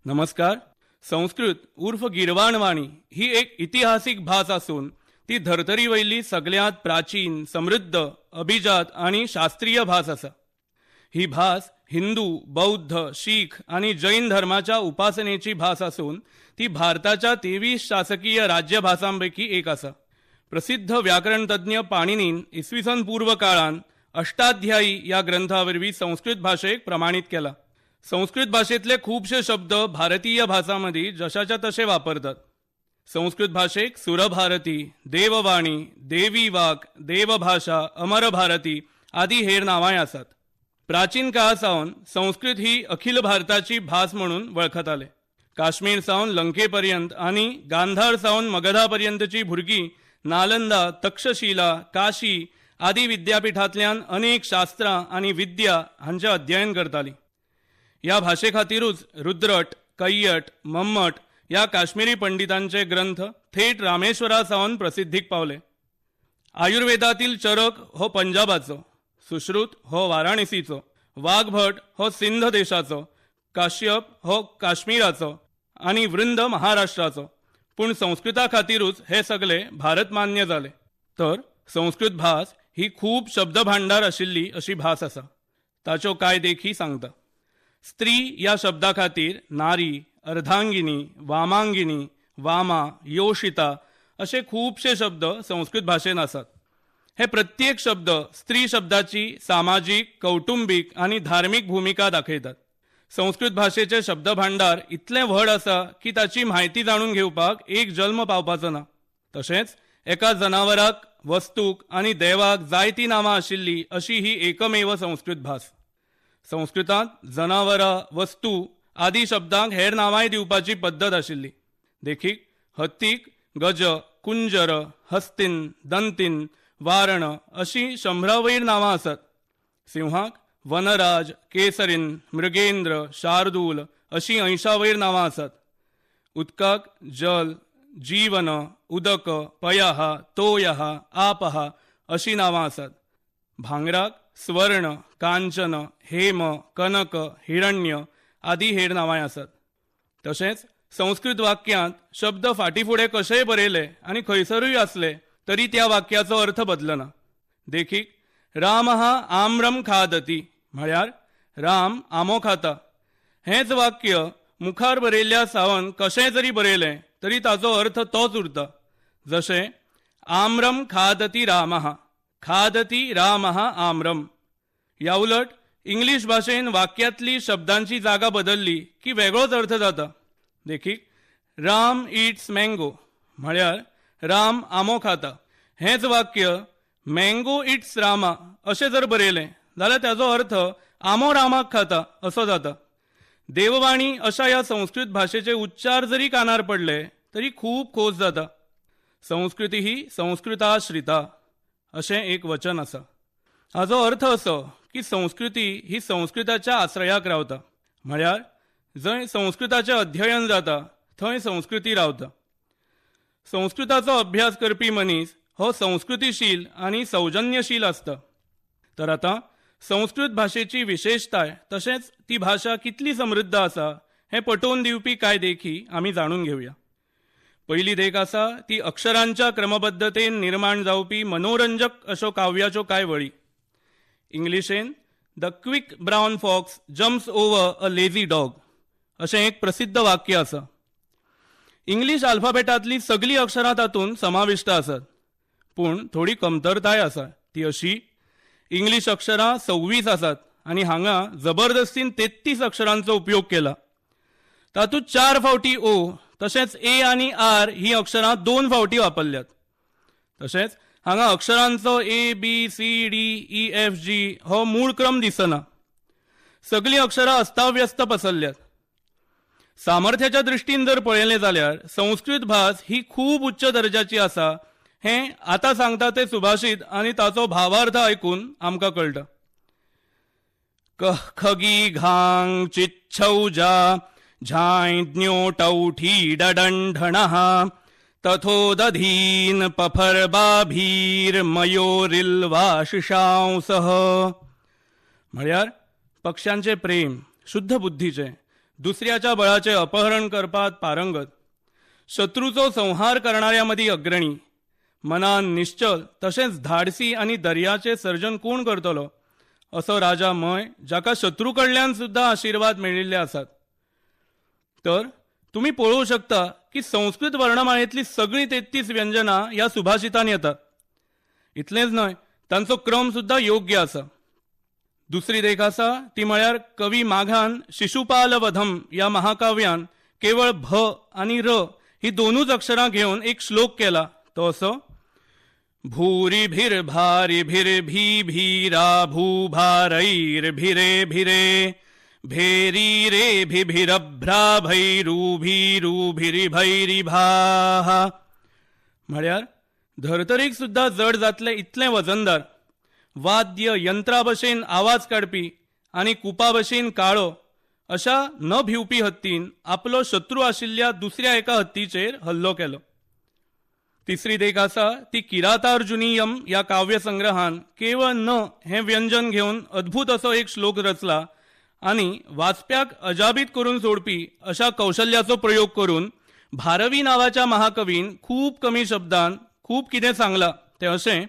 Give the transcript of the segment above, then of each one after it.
नमस्कार. संस्कृत उर्फ गीर्वाणवाणी ही एक इतिहासीक भास आसून ती धर्तरी वयली सगल्यांत प्राचीन, समृद्ध, अभिजात आनी शास्त्रीय भास आसा. ही भास हिंदू, बौद्ध, शीख आनी जैन धर्माच्या उपासनेची भास आसून ती भारताच्या 23 शासकीय राज्यभासां पैकी एक आसा. प्रसिद्ध व्याकरणतज्ञ पाणिनीन इसवी सन पूर्व काळांत अष्टाध्यायी ह्या ग्रंथा वरवीं संस्कृत भाशेक प्रमाणीत केला. संस्कृत भाशेंतले खुबशे शब्द भारतीय भासां मदीं जशाच्या तशे वापरतात. संस्कृत भाशेक सुरभारती, देववाणी, देवीवाक, देवभाशा, अमरभारती आदी हेर नांवांय आसात. प्राचीन काळा सावन संस्कृत ही अखिल भारताची भास म्हणून वळखताले. काश्मीर सावन लंके पर्यंत आनी गांधार सावन मगधा पर्यंतची भुरगीं नालंदा, तक्षशिला, काशी आदी विद्यापिठांतल्यान अनेक शास्त्रां आनी विद्या हांचें अध्ययन करतालीं. ह्या भाशे खातीरूच रुद्रट, कैयट, मम्मट ह्या काश्मीरी पंडितांचे ग्रंथ थेट रामेश्वरा सावन प्रसिद्धीक पावले. आयुर्वेदातील चरक हो पंजाबाचो, सुश्रुत हो वाराणसीचो, वाघभट हो सिंध देशाचो, काश्यप हो काश्मीराचो आनी वृंद महाराष्ट्राचो. पूण संस्कृता खातीरूच हे सगळे भारत मान्य जाले. तर संस्कृत भास ही खूब शब्दभांडार आशिल्ली अशी भास आसा. ताच्यो कांय देखी सांगता. स्त्री ह्या शब्दा खातीर नारी, अर्धांगिनी, वामांगिनी, वामा, योशिता असे खुबशे शब्द संस्कृत भाशेन आसात. हे प्रत्येक शब्द स्त्री शब्दाची सामाजीक, कौटुंबीक आनी धार्मीक भुमिका दाखयतात. संस्कृत भाशेचे शब्दभांडार इतलें व्हड आसा की ताची म्हायती जाणून घेवपाक एक जल्म पावपाचो ना. तशेंच एका जनावराक, वस्तूक आनी देवाक जायतीं नांवां आशिल्ली अशी ही एकमेव संस्कृत भास. संस्कृतांत जनावरां, वस्तू आदी शब्दांक हेर नांवांय दिवपाची पद्दत आशिल्ली. देखीक हत्तीक गज, कुंजर, हस्तिन, दंतीन, वारण अशीं 100 वयर नांवां आसात. सिंहाक वनराज, केसरीन, मृगेंद्र, शार्दूल अशीं 80 वयर नांवां आसात. उदकाक जल, जीवन, उदक, पयः, तोयः, आपः अशीं नांवां आसात. भांगराक स्वर्ण, कांचन, हेम, कनक, हिरण्य आदी हेर नांवांय आसात. तशेंच संस्कृत वाक्यांत शब्द फाटीं फुडें कशेय बरयले आनी खंयसरूय आसले तरी त्या वाक्याचो अर्थ बदलना. देखीक रामः आम्रम खादती म्हळ्यार राम आंबो खाता. हेंच वाक्य मुखार बरयल्ल्या सावन कशें जरी बरयलें तरी ताचो अर्थ तोच उरता. जशें आम्रम खादती रामः, खादती रामः आम्रम. ह्या उलट इंग्लीश भाशेन वाक्यांतली शब्दांची जागा बदलली की वेगळोच अर्थ जाता. देखीक राम इट्स मँगो म्हळ्यार राम आंबो खाता. हेंच वाक्य मँगो it's रामा अशें जर बरयलें जाल्यार ताजो अर्थ आंबो रामाक खाता असो जाता. देववाणी अशा ह्या संस्कृत भाशेचे उच्चार जरी कानार पडले तरी खूब खोस जाता. संस्कृती ही संस्कृताश्रिता अशें एक वचन आसा. हाजो अर्थ असो की संस्कृती ही संस्कृताच्या आश्रयाक रावता, म्हळ्यार जंय संस्कृताचें अध्ययन जाता थंय संस्कृती रावता. संस्कृताचो अभ्यास करपी मनीस हो संस्कृतीशील आनी सौजन्यशील आसता. तर आतां संस्कृत भाशेची विशेशताय तशेंच ती भाशा कितली समृद्ध आसा हें पटोवन दिवपी कांय देखी आमी जाणून घेवया. पहिली देख आसा ती अक्षरांच्या क्रमबद्धतेन निर्माण जावपी मनोरंजक अशो काव्याच्यो कांय वळी. इंग्लिशेन the quick brown fox jumps over a lazy dog अशें एक प्रसिद्ध वाक्य आसा. इंग्लीश आल्फाबेटांतली सगळीं अक्षरां तातूंत समाविश्ट आसात, पूण थोडी कमतरताय आसा ती अशी इंग्लीश अक्षरां 26 आसात आनी हांगा जबरदस्तीन 33 अक्षरांचो उपयोग केला. तातूंत 4 फावटी ओ तशेंच ए आनी आर ही अक्षरां 2 फावटी वापरल्यात. तशेंच हांगा अक्षरांचो A B C D E F G हो मूळ क्रम दिसना. सगळीं अक्षरां अस्ताव्यस्त पसरल्यात. सामर्थ्याच्या दृश्टीन जर पळयलें जाल्यार संस्कृत भास ही खूब उच्च दर्जाची आसा हें आतां सांगता तें सुभाषित आनी ताचो भावार्थ आयकून आमकां कळटा. कह खगी घांग चिच्छौजा झांय ज्ञोटौठी डडंढणः तथोदधीन पफरबाभीर मयोरिल्वाशिषांसह. म्हळ्यार पक्ष्यांचे प्रेम, शुद्ध बुद्धीचे, दुसऱ्याच्या बळाचें अपहरण करपांत पारंगत, शत्रूचो संहार करणाऱ्या मदीं अग्रणी, मनान निश्चल तशेंच धाडसी आनी दर्याचें सर्जन कोण करतलो असो राजा मय, जाका शत्रू कडल्यान सुद्दां आशिर्वाद मेळिल्ले आसात. तर तुमी पळोवंक शकता की संस्कृत वर्णमाळेंतली सगळीं 33 व्यंजनां ह्या सुभाषितान येतात. इतलेंच न्हय, तांचो क्रम सुद्दां योग्य आसा. दुसरी देख आसा ती म्हळ्यार कवी माघान शिशुपालवधम ह्या महाकाव्यान केवळ भ आनी र ही दोनूच अक्षरां घेवन एक श्लोक केला, तो असो: भूरिभिर्भारिभिर्भीभीरा भूभारैर्भिरे भिरे भेरीरेभिभिरभ्राभैरूभिरूभिरिभैरिभाः. म्हळ्यार धर्तरेक सुद्दां जड जातलें इतलें वजनदार, वाद्य यंत्रा भशेन आवाज काडपी आनी कुपा भशेन काळो अशा न भिवपी हत्तीन आपलो शत्रू आशिल्ल्या दुसऱ्या एका हत्तीचेर हल्लो केलो. तिसरी देख आसा ती किरातार्जुनीयम ह्या काव्यसंग्रहान केवळ न हें व्यंजन घेवन अद्भूत असो एक श्लोक रचला आनी वाचप्याक अजाबीत करून सोडपी अशा कौशल्याचो प्रयोग करून भारवी नांवाच्या महाकवीन खूब कमी शब्दान खूब कितें सांगलां, तें अशें: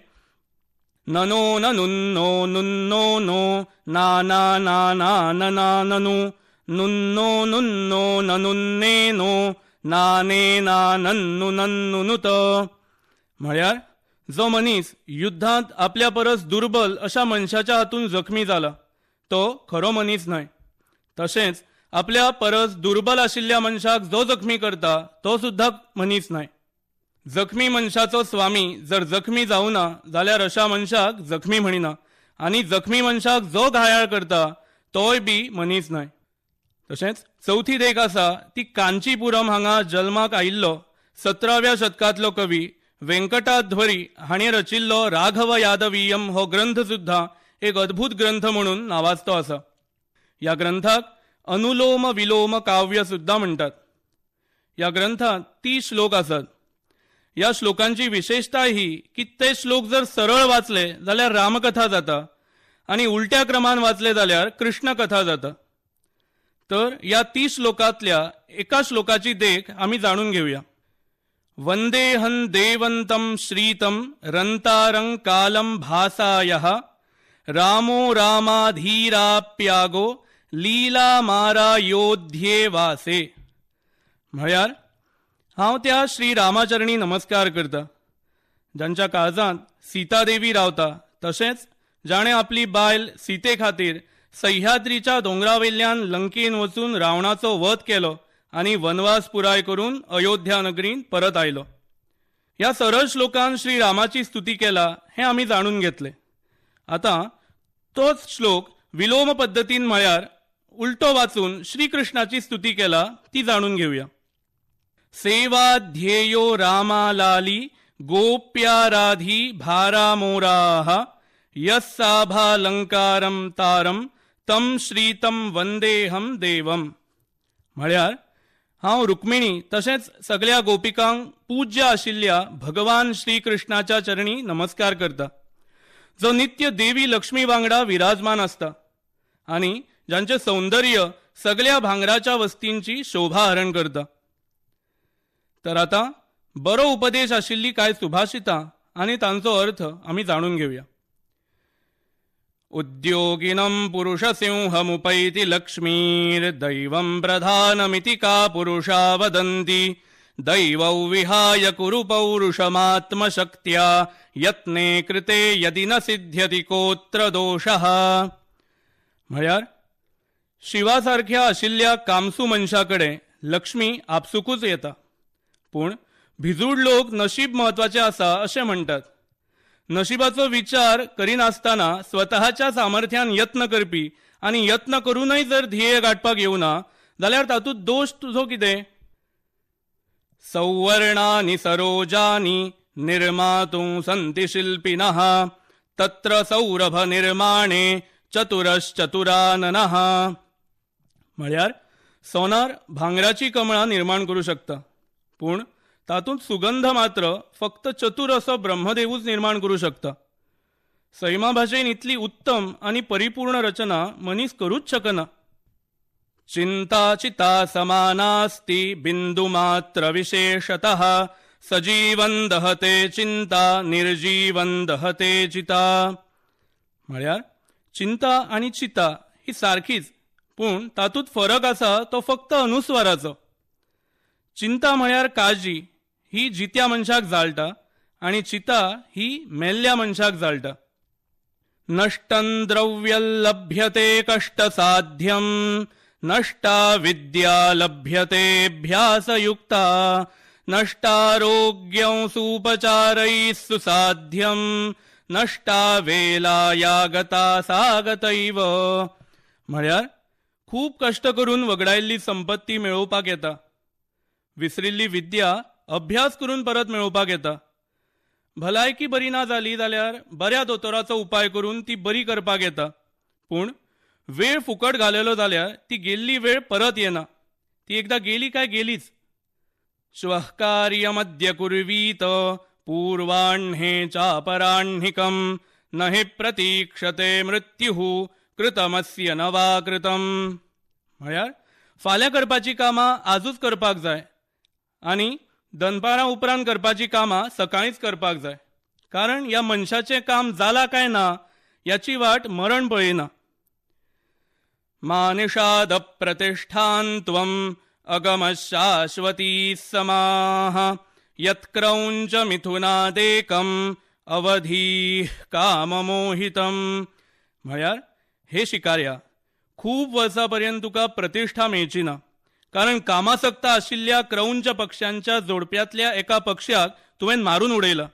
ननो ननुन्नो नुन्नो नो ना ना ना ना ना ननु नुन्नो नुन्नो ननुन्ने नो नाने ना नन्नु नन्नु नुत. म्हळ्यार जो मनीस युद्धांत आपल्या परस दुर्बल अशा मनशाच्या हातून जखमी जाला तो खरो मनीस न्हय. तशेंच आपल्या परस दुर्बल आशिल्ल्या मनशाक जो जखमी करता तो सुद्दां मनीस न्हय. जखमी मनशाचो स्वामी जर जखमी जावना जाल्यार अशा मनशाक जखमी म्हणिना आनी जखमी मनशाक जो घायाळ करता तोय बी मनीस न्हय. तशेंच चवथी देख आसा ती कांचीपुरम हांगा जल्माक आयिल्लो 17व्या शतकांतलो कवी वेंकटाध्वरी हाणें रचिल्लो राघव यादवीयम हो ग्रंथ सुद्दां एक अद्भूत ग्रंथ म्हणून नावाजतो आसा. ह्या ग्रंथाक अनुलोम विलोम काव्य सुद्दां म्हणटात. ह्या ग्रंथांत 30 श्लोक आसात. ह्या श्लोकांची विशेषताय ही की ते श्लोक जर सरळ वाचले जाल्यार रामकथा जाता आनी उलट्या क्रमान वाचले जाल्यार कृष्णकथा जाता. तर ह्या 30 श्लोकांतल्या एका श्लोकाची देख आमी जाणून घेवया. वंदेहं देवंतं श्रीतं रंतारं कालं भासायः रामो रामाधीराप्यागो लीला मारायोध्ये वासे. म्हळ्यार हांव त्या श्री रामाचरणी नमस्कार करता, जांच्या काळजांत सीतादेवी रावता, तशेंच जाणें आपली बायल सीते खातीर सह्याद्रीच्या दोंगरावयल्यान लंकेन वचून रावणाचो वध केलो आनी वनवास पुराय करून अयोध्या नगरींत परत आयलो. ह्या सरळ श्लोकान श्री रामाची स्तुती केला हें आमी जाणून घेतलें. आतां तोच श्लोक विलोम पद्दतीन म्हळ्यार उलटो वाचून श्रीकृष्णाची स्तुती केला ती जाणून घेवया. सेवाध्येयो रामालाली गोप्याराधी भारामोराः यस्साभालंकारं तारं तम श्रीतम वंदेहम देवम. म्हळ्यार हांव रुक्मिणी तशेंच सगळ्या गोपिकांक पूज्य आशिल्ल्या भगवान श्रीकृष्णाच्या चरणी नमस्कार करता, जो नित्य देवी लक्ष्मी वांगडा विराजमान आसता आनी जांचें सौंदर्य सगळ्या भांगराच्या वस्तींची शोभा हरण करता. तर आतां बरो उपदेश आशिल्ली कांय सुभाषितां आनी तांचो अर्थ आमी जाणून घेवया. उद्योगिनं पुरुषसिंहमुपैति लक्ष्मीर्दैवं प्रधानमिति का पुरुषा वदन्ति दैवौ विहाय कुरु पौरुषमात्मशक्त्या यत्ने कृते यदि न सिद्ध्यति कोत्र दोषः. म्हळ्यार शिवा सारख्या आशिल्ल्या कामसू मनशा कडेन लक्ष्मी आपसुकूच येता, पूण भिजूड लोक नशीब म्हत्वाचें आसा अशें म्हणटात. नशिबाचो विचार करिनासतना स्वतःच्या सामर्थ्यान यत्न करपी आनी यत्न करूनय जर ध्येय गांठपाक येवना जाल्यार तातूंत दोश तुजो कितें? सौवर्णानि सरोजानि निर्मातुं सन्ति शिल्पिनः तत्र सौरभ निर्माणे चतुरश्चतुराननः. म्हळ्यार सोनार भांगराची कमळां निर्माण करूं शकता, पूण तातूंत सुगंध मात्र फक्त चतुर असो ब्रह्मदेवूच निर्माण करूं शकता. सैमा भाशेन इतली उत्तम आनी परिपूर्ण रचना मनीस करूच शकना. चिंता चिता समानास्ति बिंदुमात्र विशेषतः सजीवन दहते चिंता निर्जीवन दहते चिता. म्हळ्यार चिंता आनी चिता ही सारकीच, पूण तातूंत फरक आसा तो फक्त अनुस्वाराचो. चिंता म्हळ्यार काळजी ही जित्या मनशाक जाळटा आनी चिता ही मेल्ल्या मनशाक जाळटा. नष्टं द्रव्य लभ्यते कष्टसाध्यं नष्टा विद्या लभ्यतेऽभ्यासयुक्ता नष्टारोग्यं सुपचारैः सुसाध्यं नष्टा वेला या गता सा गतैव. म्हळ्यार खूब कश्ट करून वगडायल्ली संपत्ती मेळोवपाक येता, विसरिल्ली विद्या अभ्यास करून परत मेळोवपाक येता, भलायकी बरी ना जाली जाल्यार बऱ्या दोतोराचो उपाय करून ती बरी करपाक येता, पूण वेळ फुकट घालेलो जाल्यार ती गेल्ली वेळ परत येना, ती एकदां गेली काय गेलीच. श्वः कार्यमद्य कुर्वीत पूर्वाह्णे चापराह्णिकं न हि प्रतीक्षते मृत्युः कृतमस्य न वा कृतम. म्हळ्यार फाल्यां करपाची कामां आजूच करपाक जाय आनी दनपारां उपरांत करपाची कामां सकाळींच करपाक जाय, कारण ह्या मनशाचें काम जालां काय ना याची वाट मरण पळयना. मानिषाद प्रतिष्ठान त्वं अगमशाश्वती समाः यत्क्रौञ्च मिथुनादेकम् अवधीः काममोहितम्. म्हळ्यार हे शिकार्या, खूब वर्सां पर्यंत तुका प्रतिष्ठा मेळची ना, कारण कामासक्त आशिल्ल्या क्रौंच पक्ष्यांच्या जोडप्यांतल्या एका पक्ष्याक तुवें मारून उडयला.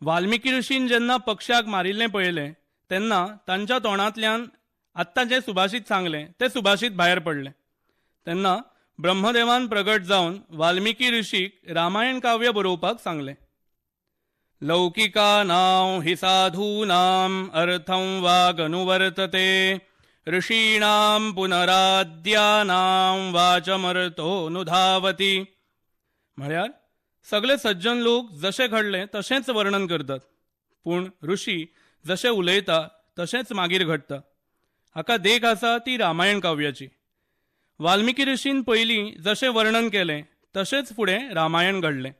वाल्मिकी ऋषीन जेन्ना पक्ष्याक मारिल्लें पळयलें तेन्ना तांच्या तोंडांतल्यान आत्तां जें सुभाषित सांगलें तें सुभाषित भायर पडलें. तेन्ना ब्रह्मदेवान प्रगट जावन वाल्मिकी ऋषीक रामायण काव्य बरोवपाक सांगलें. लौकिकानां हि साधूनां अर्थं वागनुवर्तते ऋषीणां पुनराद्यानां वाचमर्थो नुधावती. म्हळ्यार सगळे सज्जन लोक जशें घडलें तशेंच वर्णन करतात, पूण ऋषी जशें उलयता तशेंच मागीर घडटा. हाका देख आसा ती रामायण काव्याची. वाल्मिकी ऋषीन पयलीं जशें वर्णन केलें तशेंच फुडें रामायण घडलें.